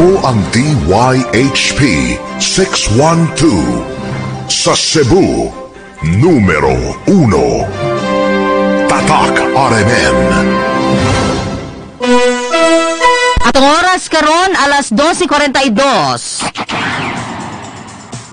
Ito ang DYHP 612 sa Cebu, numero 1. Tatak RMN. Atong oras karon, alas 12:42.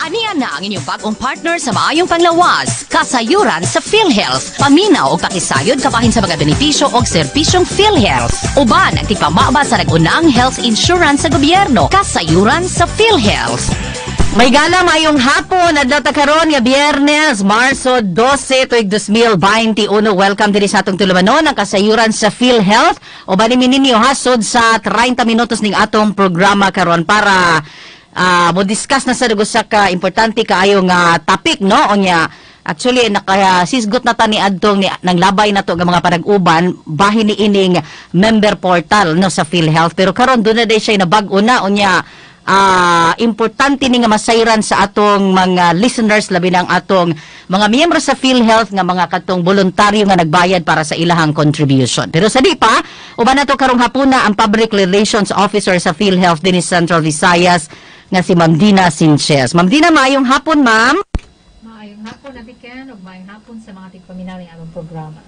Aniya na ang inyong bagong partner sa maayong panglawas, kasayuran sa PhilHealth. Paminaw og pakisayod kabahin sa mga benepisyo og serbisyong PhilHealth. Uban ang tigpamaba sa nag-unang health insurance sa gobyerno, kasayuran sa PhilHealth. May gala, maayong hapon. Adlaw ta karon nga Biyernes, Marso 12, tuig 2021. Welcome diri sa atong tulumanon, ang kasayuran sa PhilHealth. Uban ni ninyo hasod sa 30 minutos ning atong programa karon para mo discuss na sa usa ka importante kaayo nga topic, no? Unya actually naka sisgot na ta ni adtong ni nang labay na to nga mga panag-uban bahin ni ining member portal, no, sa PhilHealth, pero karon duna day siya nabag-o na. Unya importante ni nga masayran sa atong mga listeners, labi na ang atong mga miyembro sa PhilHealth nga mga katong voluntaryo nga nagbayad para sa ilahang contribution. Pero sa di pa, uban nato karong hapuna ang Public Relations Officer sa PhilHealth dinhi sa Central Visayas nga si Ma'am Dina Sanchez. Ma'am Dina, maayong hapon, ma'am. Maayong hapon, Ate Ken, ug maayong hapon sa mga tigpaminaw ning atong programa.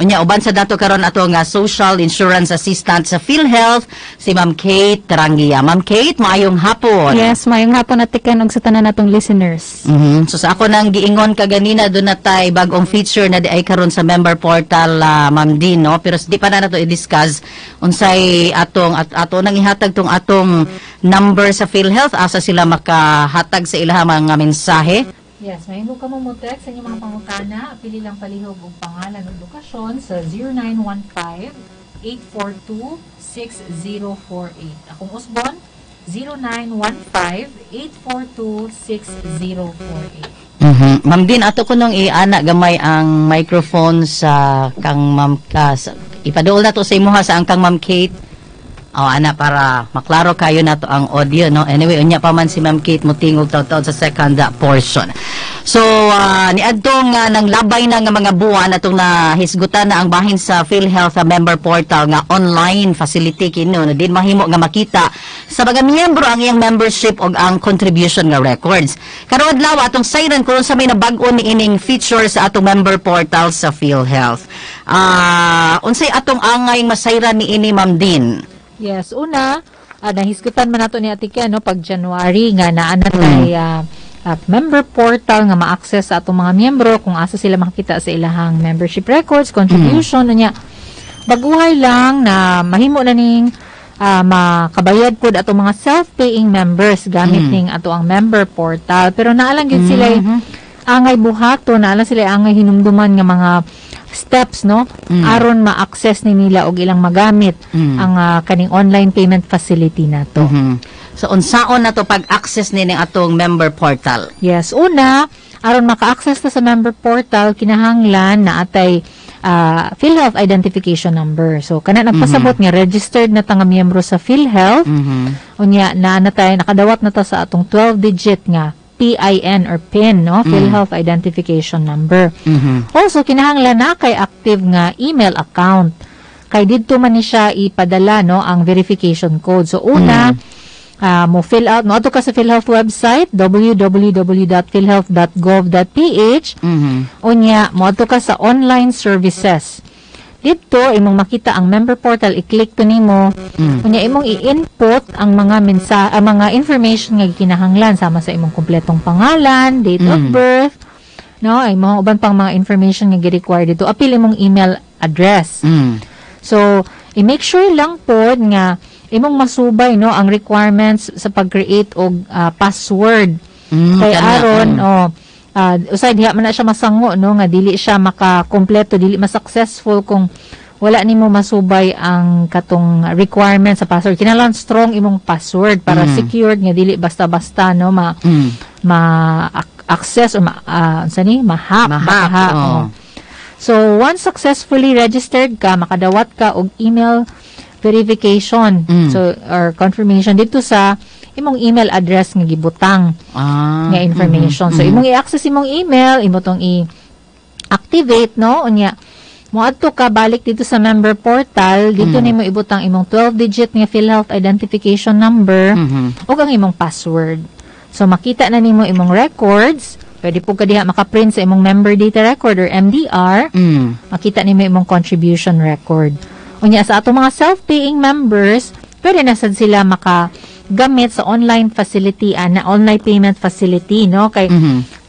Unya uban sa dato karon ato nga Social Insurance Assistant sa PhilHealth, si Ma'am Kate Trangia. Ma'am Kate, maayong hapon. Yes, maayong hapon, Ate Ken, ug sa tanan natong listeners. So sa ako nang giingon kaganina, doon na tay bagong feature na di ay karon sa member portal, Ma'am Dean, no? Pero di pa na nato i-discuss unsay atong at ato nang ihatag tong atong number sa PhilHealth, asa sila makahatag sa ilahang mga mensahe. Yes, mahimo ka mo mo-text sa inyong mga pangutana, pili lang palihog og pangalan ug lokasyon sa 0915 842 6048. Akong usbon, 0915 842 6048. Ma'am Dean, ato ko nung iana gamay ang microphone sa kang Ma'am ipaduol na to sa imuha sa ang kang Ma'am Kate. Oh, ana, para maklaro kayo nato ang audio, no? Anyway, unya pa man si Ma'am Kate motingog taw sa second portion. So, niadtong nang labay na nga mga buwan atong nahisgutan na ang bahin sa PhilHealth member portal nga online facility kino na din mahimo nga makita sa mga miyembro ang iyang membership og ang contribution nga records. Karong adlaw atong sayran kung sa may nabag-o ni ining feature sa atong member portal sa PhilHealth. Unsay atong angay masayran ni ini, Ma'am Dean? Yes, una, nahisgutan man nato ni Ate Ken, no, pag January nga naa na tay member portal nga ma-access sa atong mga miyembro kung asa sila makita sa ilahang membership records, contribution, unya. Baguhay lang na mahimo na ning makabayad pod atong mga self-paying members gamit ning ato ang member portal. Pero naa lang gyud sila angay buhato, naa lang sila angay hinumduman nga mga steps, no, aron ma-access ni nila og ilang magamit ang kaning online payment facility nato. So unsaon na to pag-access ni ning atong member portal? Yes, una, aron maka-access ta sa member portal, kinahanglan na atay PhilHealth identification number. So kana nagpasabot nga registered na ta nga miyembro sa PhilHealth. Unya na tayo nakadawat na ta sa atong 12 digit nga PIN or PIN, no, PhilHealth identification number. Also kinahanglan na kay active nga email account. Kay didto man ni siya ipadala, no, ang verification code. So una, mo fill out, mo adto ka sa PhilHealth website, www.philhealth.gov.ph. Unya mo adto ka sa online services. Dito imong makita ang member portal, i-click to nimo. Unya imong i-input ang mga ang mga information nga gikinahanglan sama sa imong kumpletong pangalan, date of birth, no, ay mga uban pang mga information nga gi-require dito. Apil imong email address. So, i-make sure lang pod nga imong masubay, no, ang requirements sa pag-create og password. Kay kana, aron oh usay diha man na siya masango, no, nga dili siya makakumpleto, dili ma-successful kung wala nimo masubay ang katong requirement sa password. Kinahanglan strong imong password para secured nga dili basta-basta, no, ma ma-access or ma unsa ni, ma-hack, Ma-hack, maka-hack, oh. oh. So, once successfully registered ka, makadawat ka og email verification so or confirmation dito sa imong email address nga gibutang nga information. So imong i-access imong email, imo tong i-activate, no, unya Moadto ka balik dito sa member portal, dito nimo ibutang imong 12-digit nga PhilHealth identification number ug ang imong password. So makita na nimo imong records. Pwede po ka diha maka-print sa imong member data record or MDR. Makita nimo imong contribution record. Unya sa atong mga self-paying members, pwede na sad sila maka gamit sa online facility, na online payment facility, no, kay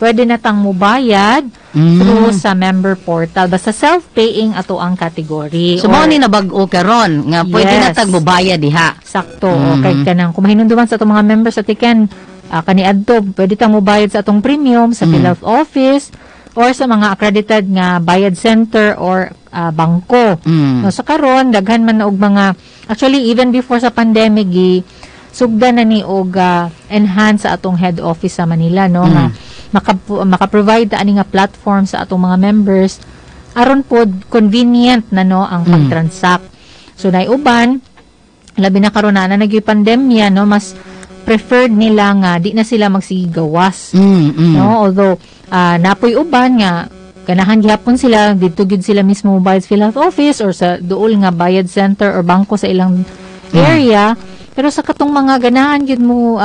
pwede na tang mubayad through sa member portal basta self-paying ato ang category. So mao ni nabag-o karon nga pwede na tag mobayad diha. Sakto. Kay kanang kung mahinumduman sa atong mga members sa tiken, kaniadto pwede tang mobayad sa atong premium sa PhilHealth office or sa mga accredited nga bayad center or bangko. No, sa karon daghan man na og mga, actually even before sa pandemic, gi sugdan na ni og enhance sa atong head office sa Manila, no, nga maka-provide ani nga platform sa atong mga members aron pod convenient na, no, ang pag-transact. So nay uban, labi na karon na nagyoy pandemya, no, mas preferred nila nga di na sila magsigawas. No, although napoy uban nga ganahan gihapon sila didto gyud sila mismo mobayad sa PhilHealth office or sa duol nga bayad center or bangko sa ilang area, pero sa katong mga ganahan gyud mo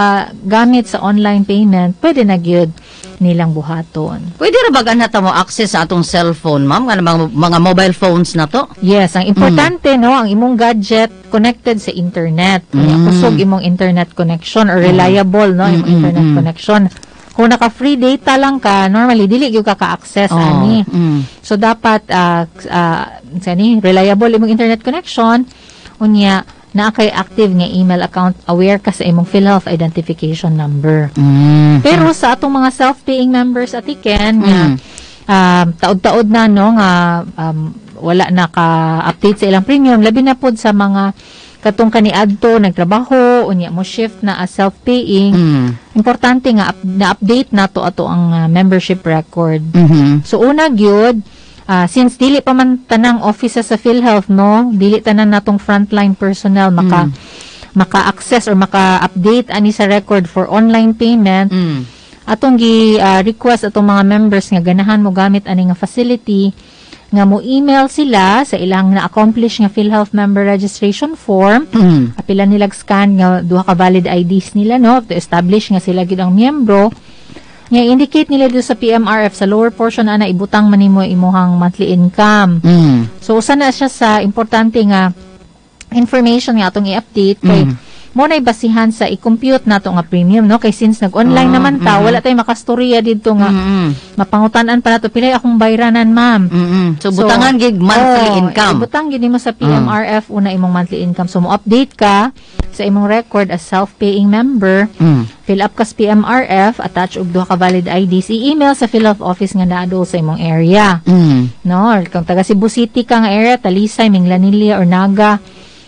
gamit sa online payment, pwede na gyud nilang buhaton. Pwede ra ba ganha ta mo access sa atong cellphone, ma'am, nga mga mobile phones na to? Yes, ang importante, no, ang imong gadget connected sa internet. Kusog imong internet connection or reliable, no, imong internet connection. Kung naka-free data lang ka, normally dili gyud ka ka-access ani. So dapat sani reliable imong internet connection, unya naa kay active nga email account, aware ka sa imong PhilHealth identification number. Pero sa atong mga self-paying members, Ate Ken, nga taod-taod na, no, nga wala na ka-update sa ilang premium, labi na pod sa mga katong kaniadto nagtrabaho unya mo shift na as self-paying, importante nga na-update nato ato ang membership record. So una gyud, since dili pa man tanang offices sa PhilHealth, no, dili tanan natong frontline personnel maka-access or maka-update ani sa record for online payment, atong gi request atong mga members nga ganahan mo gamit ani nga facility nga mo email sila sa ilang na-accomplish nga PhilHealth member registration form. Apilan nila scan nga duha ka valid IDs nila, no, to establish nga sila gyud ang miyembro. Nga indicate nila dito sa PMRF sa lower portion ana, ibutang man nimo imuhang monthly income. So usa na siya sa importante nga information nga atong i-update kay mo na'y basihan sa i-compute nato nga premium, no, kay since nag-online naman ta, wala tay makastorya didto nga mapangutan-an pa nato, "Pilay akong bayranan, ma'am?" So, butangan gig monthly income. Ibutang gid nimo sa PMRF una imong monthly income. So mo update ka sa imong record as self-paying member, fill up ka sa PMRF, attach og duha ka valid IDs, i-email sa PhilHealth office nga naa duol sa imong area. No, or kung taga Cebu City ka nga area, Talisay, Minglanilla or Naga,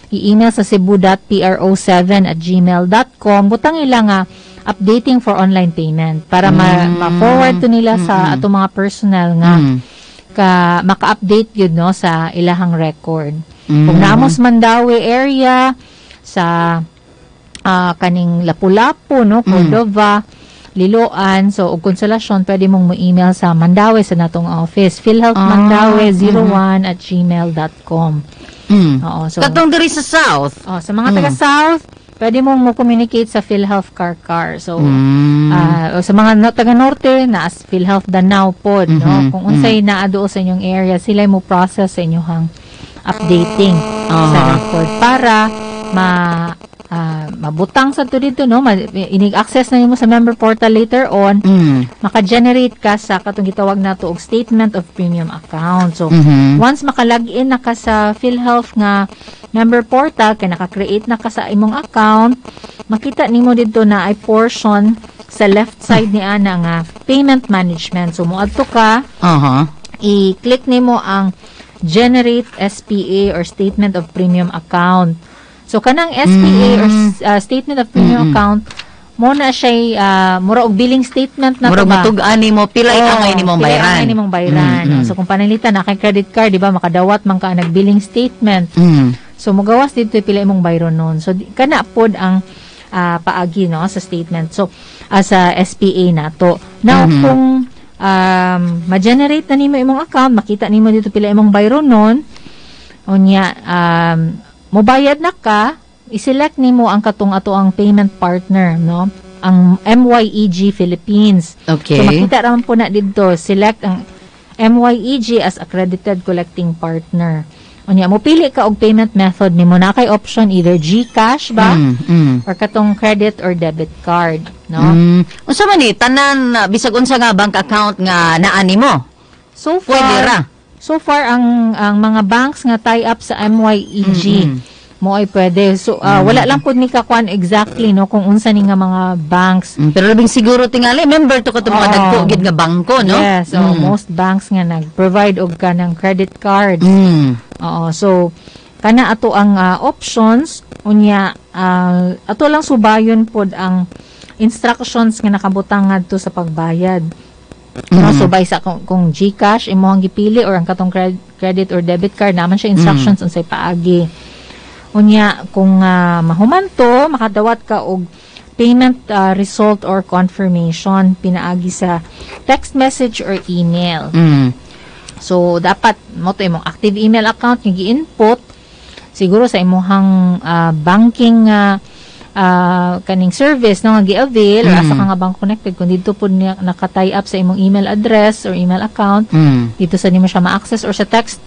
i-email sa cebu.pro7@gmail.com. Butang ila nga updating for online payment para ma-forward to nila sa atong mga personnel nga ka maka-update yun, no, sa ilahang record. Kung naa mo sa Mandaue area, sa kaning Lapu-Lapu, no, Cordova, Liloan, so og Konsolasyon, pwede mong mo-email sa Mandaue sa natong office, philhealthmandaue01@gmail.com. Oo, so Katong diri sa South. Oh, sa mga taga South, pwede mong mo communicate sa PhilHealth Carcar. So o sa mga taga Norte na as PhilHealth Danao pod, no, kung unsay naa duol sa inyong area, sila mo process sa inyong updating sa record para mabutang sa to dito, no, inig access na nimo sa member portal later on, maka-generate ka sa katong gitawag nato og statement of premium account. So once maka-log in na ka sa PhilHealth nga member portal kay naka-create na ka sa imong account, makita nimo didto na ay portion sa left side ni ana nga payment management. So moadto ka, i-click nimo ang generate SPA or statement of premium account. So kanang SPA or statement of premium account mo na siya mura og billing statement na to Murag ba? matug-an nimo pilay Oo, angay nimong pilay bayran. Angay nimong bayran. So kung pananglitan na kay credit card, di ba, makadawat man ka nag billing statement. So mugawas dito pila imong bayron nun. So kana pod ang paagi, no, sa statement. So sa SPA nato. Now kung Ma-generate na nimo imong account, makita nimo dito pila imong bayronon. Unya, mobayad na ka, i-select nimo ang katong ato ang payment partner, no? Ang MYEG Philippines. So makita raman po na dito, select ang MYEG as accredited collecting partner. Unya, mo pili ka og payment method nimo, na kay option either GCash ba or katong credit or debit card, no? Unsa man ni tanan, bisag unsa nga bank account nga naa nimo? So far, Pwede ra. So far ang mga banks nga tie up sa MYEG mo ay pwede. So wala lang pud ni kakuan exactly, no, kung unsa ni nga mga banks. Pero labing siguro tingali member to katong mga dagko gid nga bangko, no? Yes, so most banks nga nag-provide og kanang credit cards. Oo, so kana ato ang options. Unya, ato lang subayon pod ang instructions nga nakabutang ngadto sa pagbayad. No, so by sa kung GCash imong gipili or ang katong credit or debit card, naman siya instructions unsay paagi. Unya, kung mahuman to, makadawat ka og payment result or confirmation pinaagi sa text message or email. So dapat mo to imong active email account nga gi-input siguro sa imong banking kaning service, no, nga gi-avail or asa ka nga bank connected. Kung dito po niya naka-tie up sa imong email address or email account, dito sa nimo siya ma-access or sa text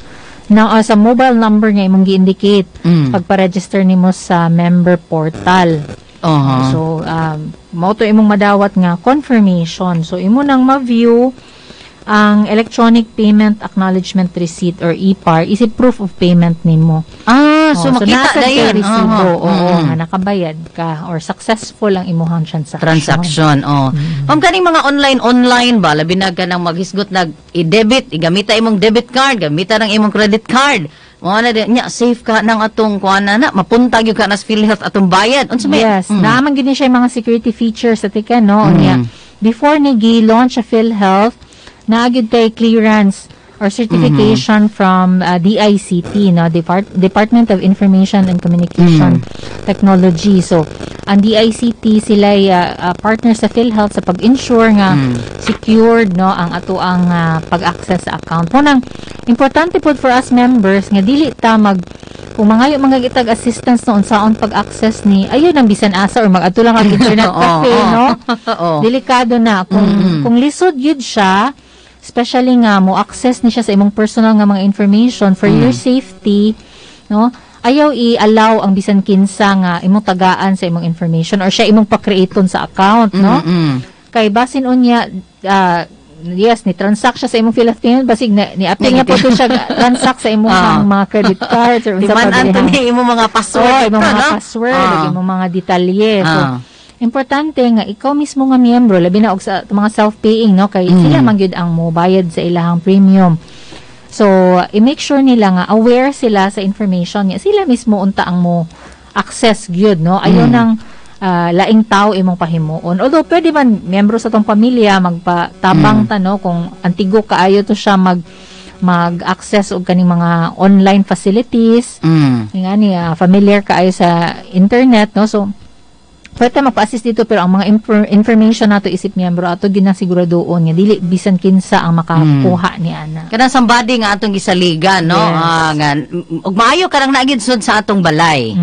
na sa mobile number nga imong gi-indicate pagpa-register nimo sa member portal. So mao to imong madawat nga confirmation. So imo nang ma-view ang electronic payment acknowledgement receipt or ePAR is a proof of payment nimo. Ah, so Oh, makita nasa na kay yun. Resibo, oo, nga nakabayad ka or successful ang imuhang transaction. Transaction, oh. Ma'am, kaning mga online online ba, labi na ka nang maghisgot nag i-debit, igamita imong debit card, gamita ng imong credit card. Mo na din nya, safe ka nang atong kuan na, mapunta gyud ka na sa PhilHealth atong bayad. Unsa may Yes, naaman gyud ni siya yung mga security features sa tika, no? Unya, before ni gi-launch sa PhilHealth, naa gyud kay clearance or certification from DICT, no, Department of Information and Communication Technology. So, ang DICT sila ay partner sa PhilHealth sa pag-ensure nga secured, no, ang ato ang pag-access sa account. Mo nang importante pod for us members nga dili ta mag kung mangayo mga gitag assistance, no, unsaon pag-access ni ayo nang bisan asa or mag-adto lang kag internet cafe, no? Delikado na kung lisod yun siya, especially nga mo access ni siya sa imong personal nga mga information. For your safety, no, ayaw i-allow ang bisan kinsa nga imong tagaan sa imong information or siya imong pa-createon sa account, no? Kay basin unya, yes, ni transact siya sa imong PhilHealth payment, basig na ni apil nga po to siya transact sa imong mga credit cards or unsa pa Timan-an to dihang- ni imong mga password. Oo, imong mga no? password, ug imong mga detalye. So, importante nga ikaw mismo nga miyembro, labi na og sa mga self-paying, no, kay sila man gyud ang mobayad sa ilahang premium. So, i-make sure nila nga aware sila sa information nga sila mismo unta ang mo access gyud, no? Ayaw nang laing tao imong pahimuon. Although pwede man miyembro sa tong pamilya magpatabang ta, no, kung antigo kaayo to siya mag-access og kaning mga online facilities. Nga ni familiar kaayo sa internet, no? So pwede magpa-assist dito, pero ang mga information nato isip miyembro, ato ginasiguraduon nga dili bisan kinsa ang makakuha ni ana. Kanang somebody nga atong gisaligan, no? Yes. Ah, nga ug maayo ka lang naagid sud sa atong balay.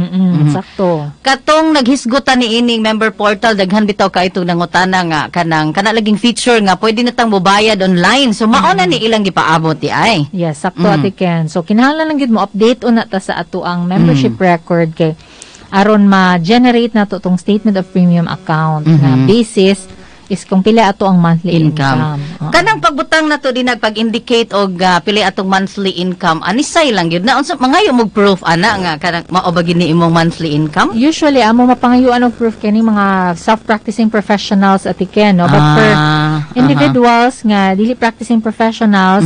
Sakto. Katong naghisgutan ni ining member portal, daghan bitaw kay itong nangutana nga kanang kana laging feature nga pwede na tang mobayad online. So mao na ni ilang gipaabot di ay. Yes, sakto, Ate Ken. So kinahanglan lang gyud mo update una ta sa ato ang membership record kay aron ma-generate na to tong statement of premium account na basis is kung pila ato ang monthly Income. income. Oo. Kanang pagbutang na to din nagpag-indicate og pili atong monthly income, anisay lang gyud na unsa mangayo mo proof ana nga kanang mao ba gini imong monthly income? Usually, amo mapangayuan og proof kini mga self-practicing professionals, Ate Ken, no? But for individuals nga dili practicing professionals,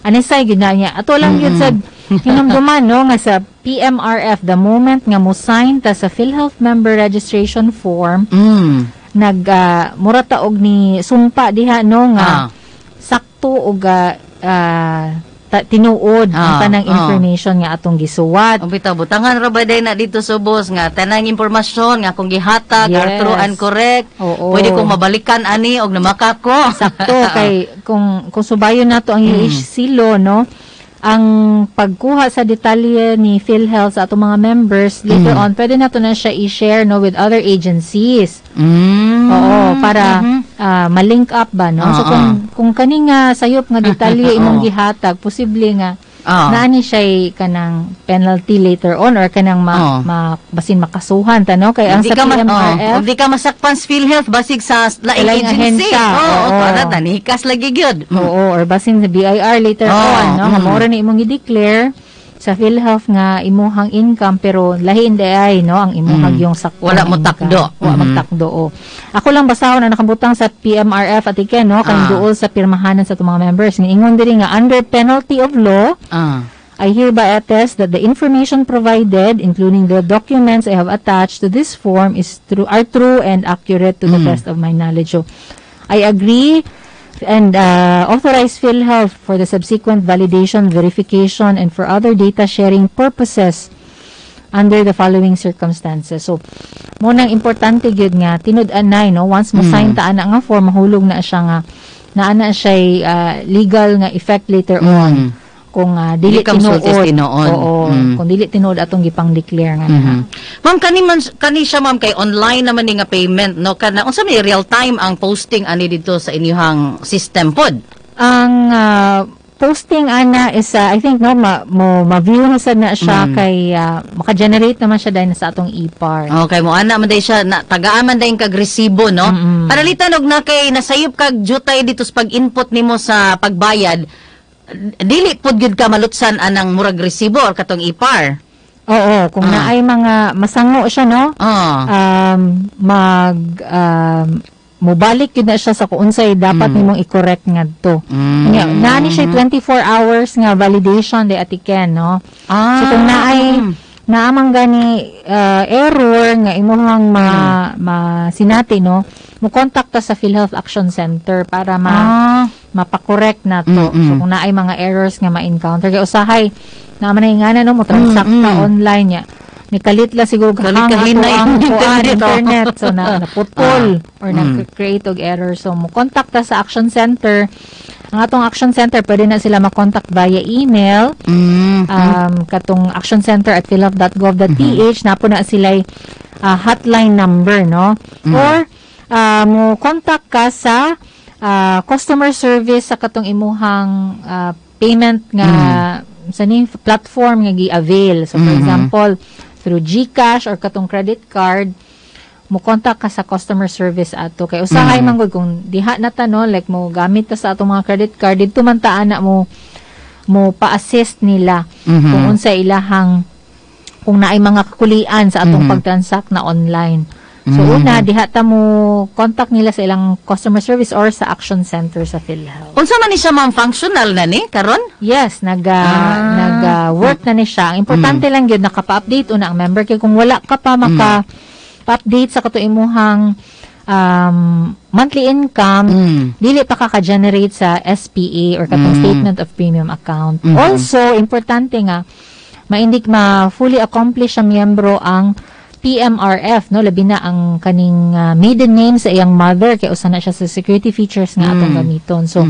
anisay gyud na niya. Ato lang gyud sa hinumduman, no, nga sa PMRF, the moment nga mo sign ta sa PhilHealth member registration form, nag mura ta og ni sumpa diha, no, nga sakto og tinuod ang tanang information nga atong gisuwat. Ang bitaw, butangan ra ba day na dito subos nga tanang impormasyon nga akong gihatag are true and correct. Pwede kong mabalikan ani og namaka ko. Sakto, kay kung subayon nato ang UHC law, no, ang pagkuha sa detalye ni PhilHealth sa atong mga members later on, pwede nato na siya i-share, no, with other agencies. Oo, para ma-link up ba, no? So kung kani nga sayop nga detalye imong gihatag, posible nga naa ni siya kanang penalty later on or kanang ma basin makasuhan ta, no, kay ang Hindi sa ka ma- PMRF oh, hindi ka masakpan sa PhilHealth basig sa laing Laing agency. ahensya. Oo, para tanikas lagi gyud. Oo, or basin sa BIR later on, no? Nga mao ra ni imong i-declare sa PhilHealth nga imuhang income, pero lahi ay, no, ang imuhang yung sakto Wala mo income. takdo. Wa magtakdo, oh. Ako lang basahon ang nakabutang sa PMRF, Ate Ken, no, kay duol sa pirmahanan sa atong mga members. Ingon diri nga under penalty of law, I hereby attest that the information provided, including the documents I have attached to this form, is true, are true and accurate to the best of my knowledge. So, I agree and authorize PhilHealth for the subsequent validation, verification, and for other data sharing purposes under the following circumstances. So, mao nang importante gyud nga tinud-anay, no, once mo sign ta ana nga form, mahulog na siya nga naa na siya legal nga effect later on kung dili Dili ka musulti tinuod. Tinuod. Oo, kung dili tinuod atong gipang-declare nga na. Ma'am, kani man kani siya, ma'am, kay online naman ni nga payment, no, kana unsa may real time ang posting ani dito sa inyong system pod? Ang posting ana is I think, no, mo ma-view na sad na siya kay maka-generate naman siya dahil sa atong ePAR. Okay, mo ana man day siya na tagaan man day kag resibo, no. Panalitan og na kay nasayop kag jutay dito sa pag-input nimo sa pagbayad, dili pud gyud ka malutsan anang murag resibo or katong ePAR? Oo, kung naay mga masango siya, no? Mag mobalik gyud na siya sa kung unsay dapat nimong i-correct ngadto. Nya, naa ni siya 24 hours nga validation de, Ate Ken, no? So kung naay naamang gani error nga imuhang ma, ma sinati, no, mo contact ta sa PhilHealth Action Center para ma mapakorrect na to. So kung naay mga errors nga ma-encounter, kay usahay naman na nga na, no, mo transact ka online niya. Nikalit la siguro Kalit hang kahinay ato ang ang kuan, internet, oh. internet. So na naputol or nag-create og error. So mo contact ta sa Action Center. Ang atong Action Center, pwede na sila ma-contact via email, katong actioncenter@philhealth.gov.ph. Naa po na sila hotline number, no, or mo contact ka sa customer service sa katong imuhang payment nga sa ning platform nga gi-avail. So for example, through GCash or katong credit card, mo contact ka sa customer service ato, kay usahay man gud kung diha na ta, no, like mo gamit ta sa atong mga credit card didto man ta ana mo mo pa-assist nila kung unsa ilahang, kung naay mga kakulian sa atong pag-transact na online. So una, diha ta mo contact nila sa ilang customer service or sa action center sa PhilHealth. Unsa man ni siya, ma'am, functional na ni karon? Yes, nag work na ni siya. Ang importante lang gyud, nakapa-update una ang member, kay kung wala ka pa maka pa-update sa kato imuhang monthly income, dili pa ka ka-generate sa SPA or katong statement of premium account. Also, importante nga maindik ma fully accomplish ang miyembro ang PMRF, no, labi na ang kaning maiden name sa iyang mother, kay usa na siya sa security features nga atong gamiton. So,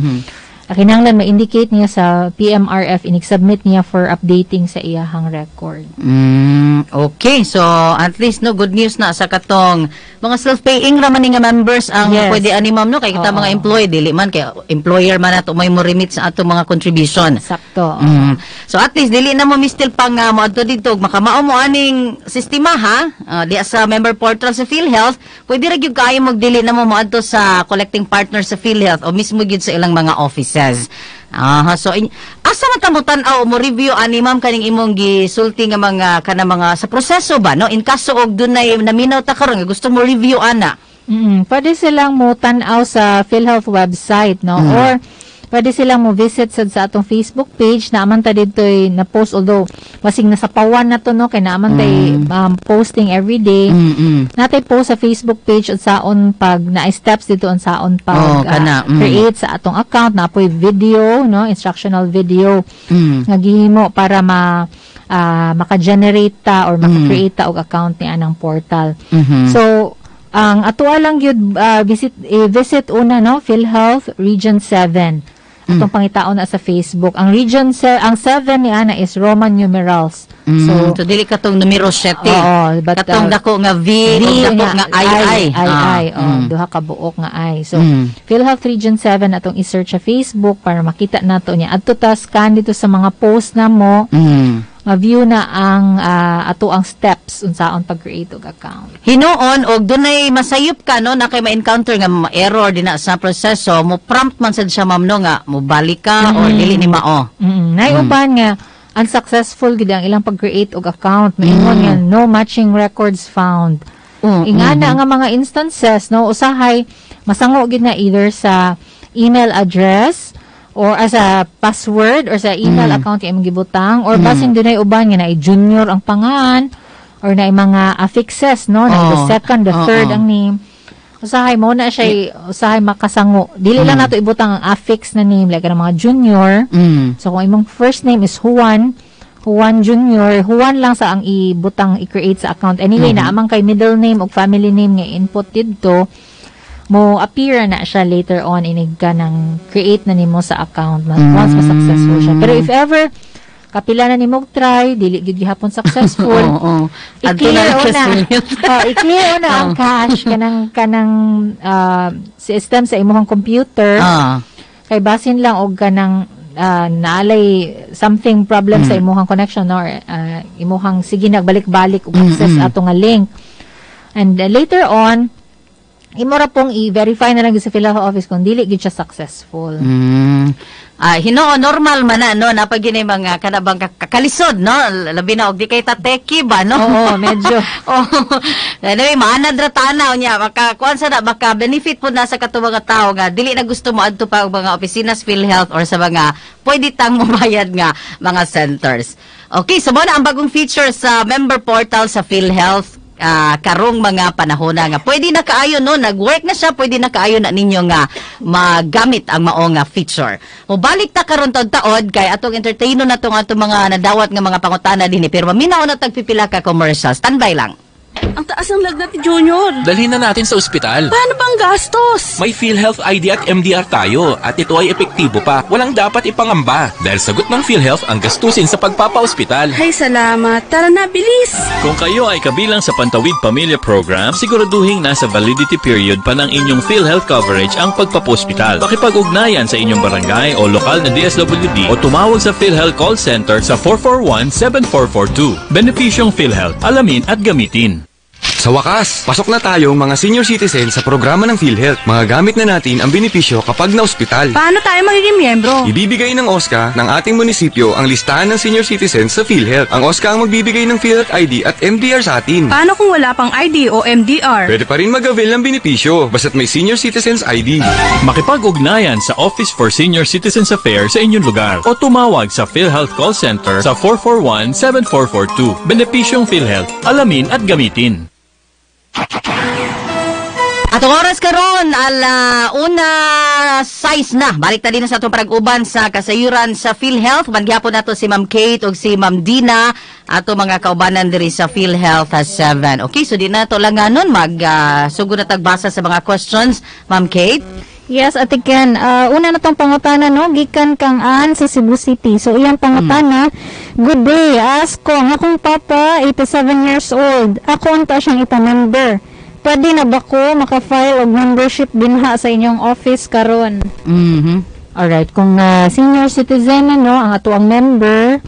kinahanglan ma-indicate niya sa PMRF inig-submit niya for updating sa iyahang record. Okay, so at least, no, good news na sa katong mga self-paying ra man ni nga members ang pwede ani, ma'am, no, kay kita mga employee dili man, kay employer man ato may mo remit sa atong mga contribution. Sakto. So at least dili na mo mistil pang moadto didto ug makamao mo aning sistema ha, di sa member portal sa PhilHealth, pwede ra gyud kaayo magdili na mo moadto sa collecting partner sa PhilHealth o mismo gyud sa ilang mga offices. Aha, so asa man ta mo tan-aw mo review ani, ma'am, kaning imong gisulti nga mga kana mga sa proseso ba, no, in kaso og dunay naminaw ta karon nga gusto mo review ana? Pwede silang mo tan-aw sa PhilHealth website, no? Or Pwede silang mo visit sa atong Facebook page na aman ta dito na post, although basig nasa pawan na to, no, kay naaman tay posting every day. Natay post sa Facebook page unsaon pag na steps dito, unsaon pag Oh, kana, create sa atong account. Napoy video, no, instructional video nga gihimo para ma maka-generate ta or maka-create ta og account ni anang portal. So ang atoa lang gyud, visit visit una, no, PhilHealth Region 7. Atong pangitaon na sa Facebook. Ang Region ang 7 ni ana is Roman numerals. So, so dili katong numero 7. Oo, but, katong dako nga V, V o dako nga I I. I, I, oh, duha ka buok nga I. So, PhilHealth Region 7 atong i-search sa Facebook para makita nato niya. Adto ta, scan dito sa mga post na mo, ma-view na ang ato ang steps unsaon pag-create og account. Hinuon og dunay masayop ka, no, na kay ma-encounter nga error din na sa proseso, mo prompt man sad siya, ma'am, no, nga mo balik ka or dili ni mao? Nay uban nga unsuccessful gid ang ilang pag-create og account. Maingon nga no matching records found. Ingana nga mga instances, no, usahay masango gid na either sa email address or as a password or sa email account yung imong gibutang or basin dunay uban nga naay junior ang pangan or naay mga affixes, no, na the second, the third ang name. Usahay mo na siya, usahay makasango. Dili lang nato ibutang ang affix na name like ang mga junior. So kung imong first name is Juan, Juan Junior, Juan lang sa ang ibutang, i-create sa account. Anyway, naamang kay middle name o family name nga input didto, mo appear na siya later on inig ka ng create na nimo sa account once ma-successful siya. Pero if ever kapila na nimo try, dili gyud gihapon successful, Oo. Adto na i-clear lang una. sa Oh, i-clear una ang cache kanang kanang system sa imong computer kay basin lang og kanang naalay something problem sa imuhang connection or imuhang sige nagbalik-balik og access ato nga link. And later on, imo ra pong i-verify na lang gyud sa PhilHealth office kung dili gyud siya successful. Ah, hinoo, normal man na, no, napag gini mga kanabang kakalisod, no, labi na og di kay ta techie ba, no? Oo, medyo. Oh. Anyway, maanad ra tanaw niya, maka kuan sa na, maka benefit po na sa kato mga tao nga dili na gusto mo adto pa og mga opisina sa PhilHealth or sa mga pwede tang mobayad nga mga centers. Okay, so mo na ang bagong feature sa member portal sa PhilHealth karong mga panahon na nga pwede na kaayo, no, nag-work na siya, pwede na kaayo na ninyo nga magamit ang mao nga feature. Mobalik ta karon taod-taod kay atong entertaino na tong atong mga nadawat nga mga pangutana dinhi, pero maminaw na tag pipila ka commercial. Standby lang. Ang taas ng lagnat ni Junior. Dalhin na natin sa ospital. Paano bang gastos? May PhilHealth ID at MDR tayo at ito ay epektibo pa. Walang dapat ipangamba dahil sagot ng PhilHealth ang gastusin sa pagpapaospital. Ay, salamat. Tara na, bilis! Kung kayo ay kabilang sa Pantawid Pamilya Program, siguraduhin nasa validity period pa ng inyong PhilHealth coverage ang pagpapospital. Makipag-ugnayan sa inyong barangay o lokal na DSWD o tumawag sa PhilHealth Call Center sa 441-7442. Benepisyong PhilHealth. Alamin at gamitin. Sa wakas, pasok na tayong mga senior citizen sa programa ng PhilHealth. Magagamit na natin ang benepisyo kapag na-ospital. Paano tayo magiging miyembro? Ibibigay ng OSCA ng ating munisipyo ang listahan ng senior citizens sa PhilHealth. Ang OSCA ang magbibigay ng PhilHealth ID at MDR sa atin. Paano kung wala pang ID o MDR? Pwede pa rin mag-avail ng benepisyo basta't may senior citizens ID. Makipag-ugnayan sa Office for Senior Citizens Affairs sa inyong lugar o tumawag sa PhilHealth Call Center sa 441-7442. Benepisyong PhilHealth. Alamin at gamitin. Atong oras karon 1:06 na. Balik ta din sa atong parag-uban sa kasayuran sa PhilHealth. Manggihapon nato si Ma'am Kate ug si Ma'am Dina, ato mga kaubanan diri sa PhilHealth 7. Okay, so di na to lang nganon mag sugod na tagbasa sa mga questions, Ma'am Kate. Yes, Ate Ken. Una na tong pangutana, no? Gikan kang Ann sa Cebu City. So, iyang pangutana, "Good day, ask ko, ang akong papa, 87 years old. Ako unta siyang ipa-member. Pwede na ba ko maka-file og membership dinha sa inyong office karon?" Alright, kung senior citizen na, no, ang ato ang member,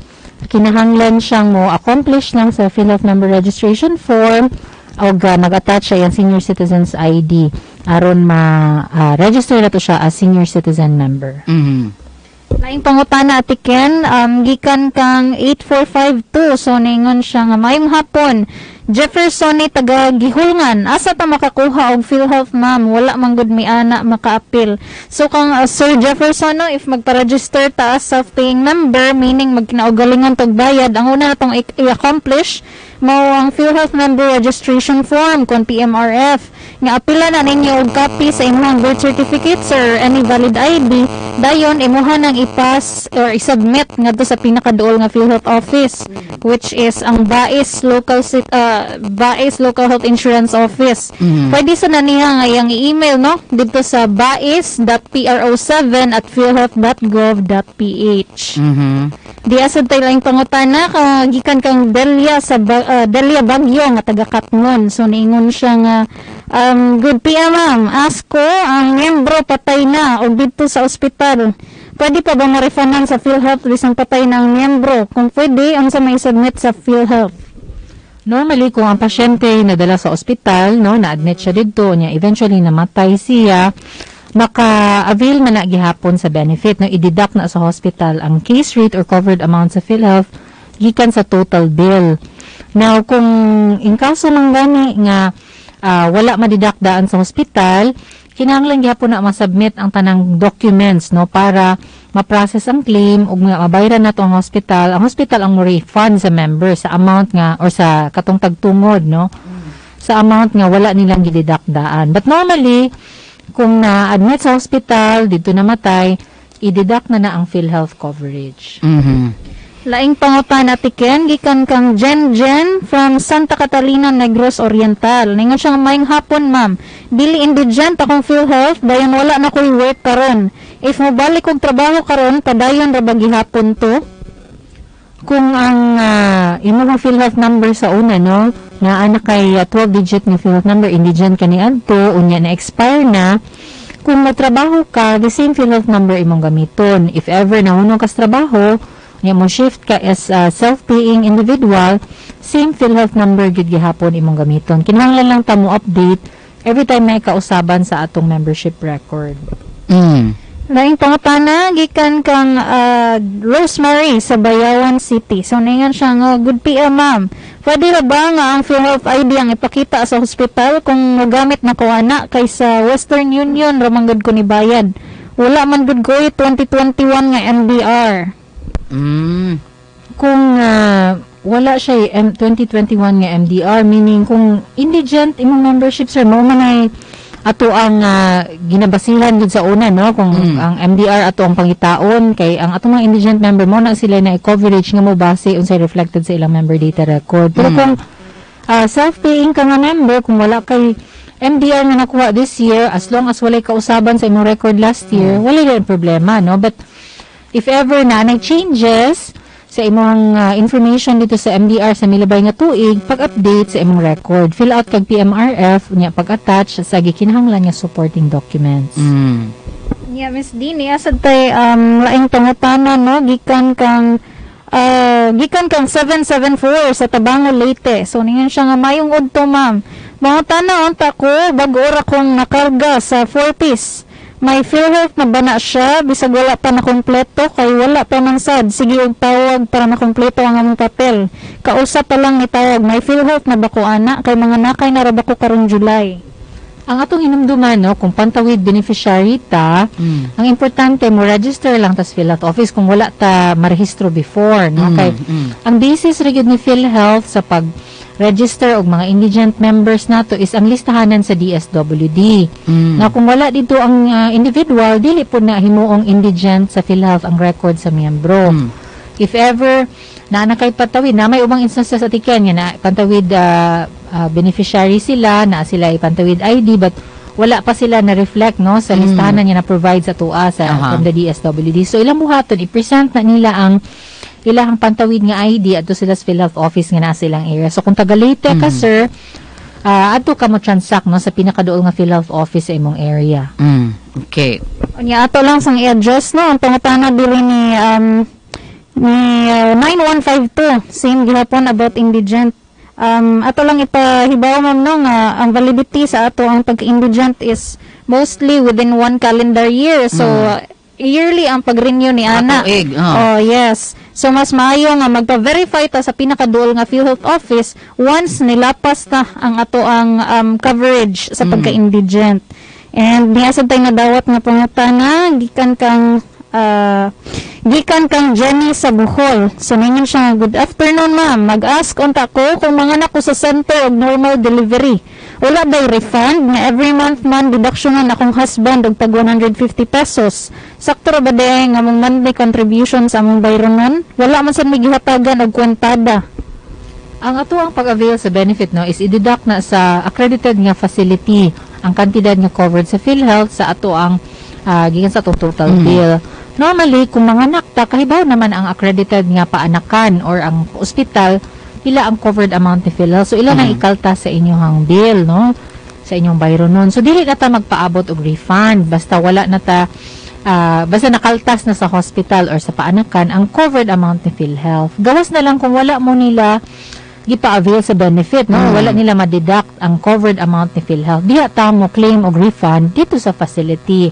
kinahanglan siyang mo accomplish lang sa PhilHealth member registration form o mag-attach siya yung senior citizens ID aron ma-register na to siya as senior citizen member. Laing pangutana, Ate Ken, gikan kang 8452. So ningon siya nga, "Maayong hapon. Jefferson ni taga Gihulngan. Asa ta makakuha og PhilHealth, ma'am? Wala man gud mi ana makaapil." So kang Sir Jefferson, no, if magpa-register ta as self-paying member, meaning magkinaugalingon tog bayad, ang una natong i-accomplish mao ang PhilHealth member registration form kon PMRF nga apila na ninyo og copy sa imong birth certificate, sir, any valid ID. Dayon imuha nang ipas or i-submit ngadto sa pinakaduol nga PhilHealth office, which is ang Bais Local Health Insurance Office. Pwede sa na niya nga iyang i-email, no, dito sa bais.pro7@philhealth.gov.ph. Di asad tay laing pangutana ka gikan kang Delia sa Delia Bagyo nga taga Katmon. So niingon siya nga, "Good PM, ma'am. Ask ko, ang miyembro patay na og didto sa ospital. Pwede pa ba ma-refundan sa PhilHealth bisan patay na ang miyembro? Kung pwede, unsa may submit sa PhilHealth?" Normally, kung ang pasyente nadala sa ospital, no, na-admit siya didto, niya eventually namatay siya, maka-avail man na gihapon sa benefit, no, i-deduct na sa hospital ang case rate or covered amount sa PhilHealth gikan sa total bill. Now, kung in kaso man gani nga wala ma-deduct daan sa hospital, kinahanglan gihapon na ma-submit ang tanang documents, no, para ma-process ang claim ug nga mabayaran nato ang hospital. Ang hospital ang mo refund sa member sa amount nga or sa katong tagtungod, no, sa amount nga wala nilang gideduct daan. But normally, kung na-admit sa hospital, didto namatay, i-deduct na na ang PhilHealth coverage. Laing pangutana, Ate Ken, gikan kang Jen Jen from Santa Catalina, Negros Oriental. Ningon siya nga, "Maayong hapon, ma'am. Dili indigent akong PhilHealth, dayon wala na ko'y work karon. If mobalik kog trabaho karon, padayon ra ba gihapon to?" Kung ang imong PhilHealth number sa una, no, na ana kay 12 digit nga PhilHealth number, indigent ka ni adto, unya na expire na, kung motrabaho ka, the same PhilHealth number imong gamiton. If ever nahunong ka sa trabaho, nya mo shift ka as a self-paying individual, same PhilHealth number gyud gihapon imong gamiton. Kinahanglan lang ta mo update every time may kausaban sa atong membership record. Laing pangutana gikan kang Rosemary sa Bayawan City. So ningon siya nga, "Good PM, ma'am. Pwede ra ba nga ang PhilHealth ID ang ipakita sa hospital kung mogamit na ko ana, kay sa Western Union ra man gud ko ni bayad? Wala man gud ko 2021 nga MDR." Kung wala siya 2021 nga MDR, meaning kung indigent imong membership, sir, mao man ay ato ang ginabasihan gud sa una, no, kung ang MDR ato ang pangitaon, kay ang atong mga indigent member mo na sila na coverage nga mo base unsay reflected sa ilang member data record. Pero kung self-paying ka nga member, kung wala kay MDR nga nakuha this year, as long as walay kausaban sa imong record last year, wala rin problema, no? But if ever na nay changes sa imong information didto sa MDR sa milabay nga tuig, pag-update sa imong record, fill out kag PMRF, unya pag-attach sa gikinahanglan nga supporting documents. Yeah, Miss Dini, asad tay laing pangutana, no, gikan kang 774 sa Tabango, Leyte. So ningon siya nga, "Mayong udto, ma'am. Mangutana unta ko, bag-o ra kong nakarga sa 4 piece. May PhilHealth na ba na siya bisag wala pa na kompleto, kay wala pa man sad? Sige og tawag para makompleto ang among papel. Kausap pa lang ni tawag. May PhilHealth na ba ko ana, kay mga nakay na ra ba ko karong July?" Ang atong hinumduman, no, kung Pantawid beneficiary ta, ang importante mo register lang tas PhilHealth office kung wala ta marehistro before, no, kay ang basis ra gyud ni PhilHealth sa pag register og mga indigent members nato is ang listahanan sa DSWD. Na kung wala didto ang individual, dili po na himuong indigent sa PhilHealth ang record sa miyembro. If ever na na kay Pantawid, na may ubang instances sa tiken nga na Pantawid beneficiary sila, na sila Pantawid ID, but wala pa sila na reflect, no, sa listahanan nga na provide sa tua sa from the DSWD. So ilang buhaton, i-present na nila ang ilahang Pantawid nga ID adto sila sa PhilHealth office nga naa silang area. So kung taga Leyte ka, sir, adto ka mo transact, no, sa pinakaduol nga PhilHealth office sa imong area. Unya ato lang sang i-adjust, no, ang pangutana diri ni 9152, same gihapon about indigent. Ato lang ipahibaw, ma'am, no, nga ang validity sa ato ang pag-indigent is mostly within one calendar year. So Yearly ang pag-renew ni ana. Tuig, oh. Oh, yes. So mas maayo nga magpa-verify ta sa pinakaduol nga PhilHealth office once nilapas na ang ato ang coverage sa pagka-indigent. And niya sad tay nadawat nga pangutana gikan kang Jenny sa Bohol. So ningon siya, "Good afternoon, ma'am. Mag-ask unta ko kung manganak ko sa center og normal delivery. Wala ba'y refund na every month man deductionan akong husband og tag 150 pesos? Sakto ra ba diay nga among monthly contribution sa among bayronon? Wala man sad may gihatagan og kwentada." Ang ato ang pag-avail sa benefit, no, is i-deduct na sa accredited nga facility ang kantidad nga covered sa PhilHealth sa ato ang gikan sa atong total bill. Normally, kung manganak ta, kahibaw naman ang accredited nga paanakan or ang ospital pila ang covered amount ni PhilHealth. So ila nang ikalta sa inyong bill, no, sa inyong bayronon. So dili na ta magpaabot og refund basta wala na ta basta nakaltas na sa hospital or sa paanakan ang covered amount ni PhilHealth. Gawas na lang kung wala mo nila gipa-avail sa benefit, no? Wala nila ma-deduct ang covered amount ni PhilHealth. Diha ta mo claim og refund dito sa facility.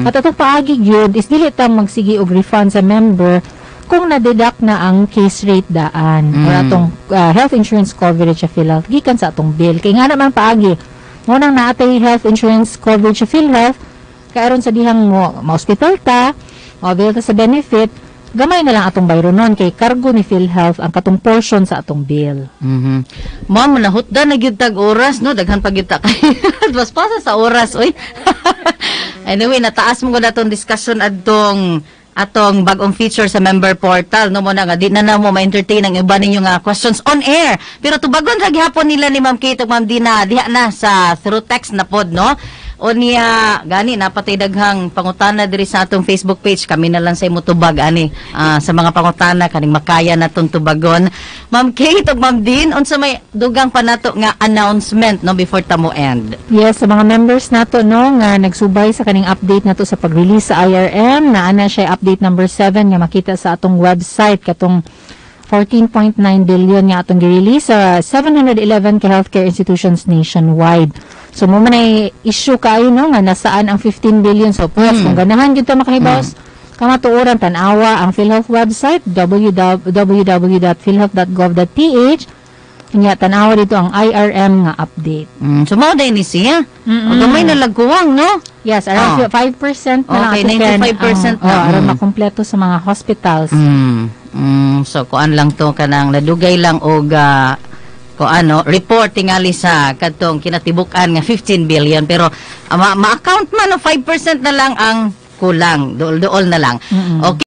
At atong paagi gyud is dili ta magsige og refund sa member kung na-deduct na ang case rate daan or atong health insurance coverage sa PhilHealth gikan sa atong bill. Kay nga naman paagi, mo nang naatay health insurance coverage sa PhilHealth, kay aron sa dihang mo ma-hospital ta, mo-avail ta sa benefit, gamay na lang atong bayronon kay kargo ni PhilHealth ang katong portion sa atong bill. Ma'am, nahutda na gyud tag oras, no? Daghan pa gyud ta kay. Mas pasa sa oras, oy. Anyway, nataas mo ko atong discussion adtong atong bagong feature sa member portal, no? Mo na nga di na na mo ma-entertain ang iba ninyo nga questions on air, pero tubagon ra gihapon nila ni Ma'am Kate ug Ma'am Dina diha na sa through text na pod, no? O niya gani napatay daghang pangutana diri sa atong Facebook page. Kami na lang sa imo tubag ani sa mga pangutana kaning makaya na tong tubagon. Ma'am Kate ug Ma'am Din, unsa may dugang pa nato nga announcement, no, before ta mo end? Yes, sa mga members nato, no, nga nagsubay sa kaning update nato sa pag-release sa IRM, naa na siya update number 7 nga makita sa atong website, katong 14.9 billion nga atong gi-release sa 711 ka healthcare institutions nationwide. So mo man ay issue kaayo, no, nga nasaan ang 15 billion. So pues kung ganahan gyud ta makahibaw, kamatuoran, tan-awa ang PhilHealth website, www.philhealth.gov.ph. Nya tan-awa dito ang IRM nga update. So mao day ni siya. O gamay na lagkuwang, no? Yes, around 5% na lang Okay, ato, Ken, 95% ang, na. Oh, aron makumpleto sa mga hospitals. So kuan lang to, kanang nadugay lang og kuan, no, report tingali sa kadtong kinatibuk-an nga 15 billion, pero ma-account man, no, 5% na lang ang kulang. Duol-duol na lang. Okay.